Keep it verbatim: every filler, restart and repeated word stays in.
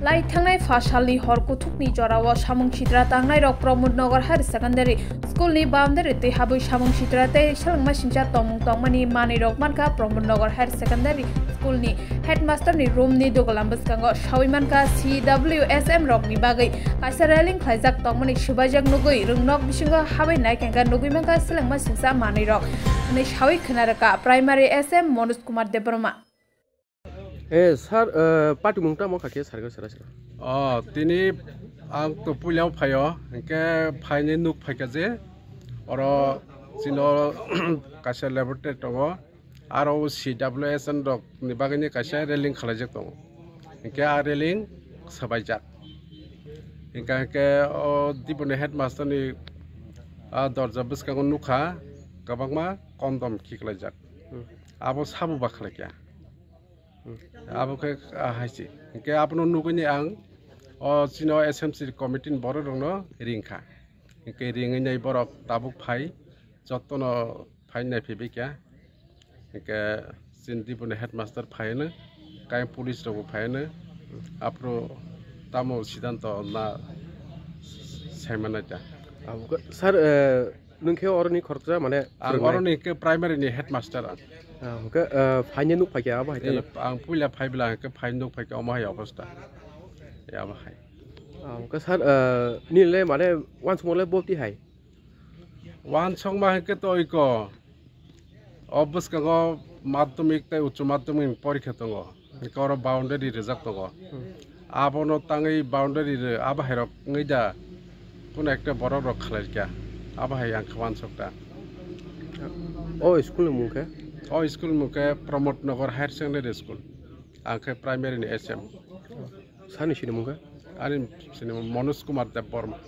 Lai thangnai pha salni hor kuthukni jorao samung sitra tangnairok Pramod Nagar Higher Secondary School ni boundary twi habwi samung sitra tei selengma singcha tongmung tongmani manwirok mankha Pramod Nagar Higher Secondary School ni headmaster ni room ni dogolam bwskango sawi mankha C W S M rokni bagwi kaisa railing khlaijak tongmani swbaijak nugwi rwngnok bisingo habwi nai kengkha nugwi mankha selengma singcha manwirok hwnwi sawi khna rwkha Primary S M Manoj Kumar Debbarma. Eh, sir, eh, patimung tamo kha khe sir, sir, sir. Oh, tini ang to puila phaio, hingke phaini nuk phaikha je, oro chino kaisa laboratory tongo, aro C W S N rok ni bagwi ni kaisa railing khalaijak tongo, hingke a railing swbaijak, hingke, hingke o diboni headmaster ni a dorja bwskango nukha kwbangma kondom khiklaijak, hmm, abo sabo ba khlaikha. Hmm. Abo khe, ah, hai se. Hingke abono nugwi ni ang o chini o S M C committee ni borok rokno ring kha. Hingke ringwi nai borok tabuk phai, jotono phai nai phaibai kha. Hingke chini diboni headmaster phai hwnwi, kayang police rokbo phai hwnwi, aphuru tamo sidanto na sai manai ta. Abo khe, sir, eh, Nwng khe oroni khoroksa, mane, ang phwrwngnai? Oroni khe primary ni headmaster ang. Ah, hwnkhe, ah, phaini nuk phaikha abo hai kheno? Eh, ang puila phai bwla hwnkhe phai nuk phaikha omo hai obostha. Eh, abo hai. Ah, hwnkhe sir, ah, nini le mane uansukma le bopti hai? Uansukma hwnkhe to iko. O bwskango madhyamik tei uccho madhyamik ni porikha tongo. Hwnkhe oro boundary rijak tongo. Hmm. Abono tangwi boundary rw, abo hairok wngwi da, kuno ekta borok rok khlai kha, abo hai ang khe uansuk ta. O school ni mung khe? O school ni mung khe Pramod Nagar Higher Secondary School, ang khe primary ni S M. Sani sini mung khe? Ani sini Manoj Kumar Debbarma.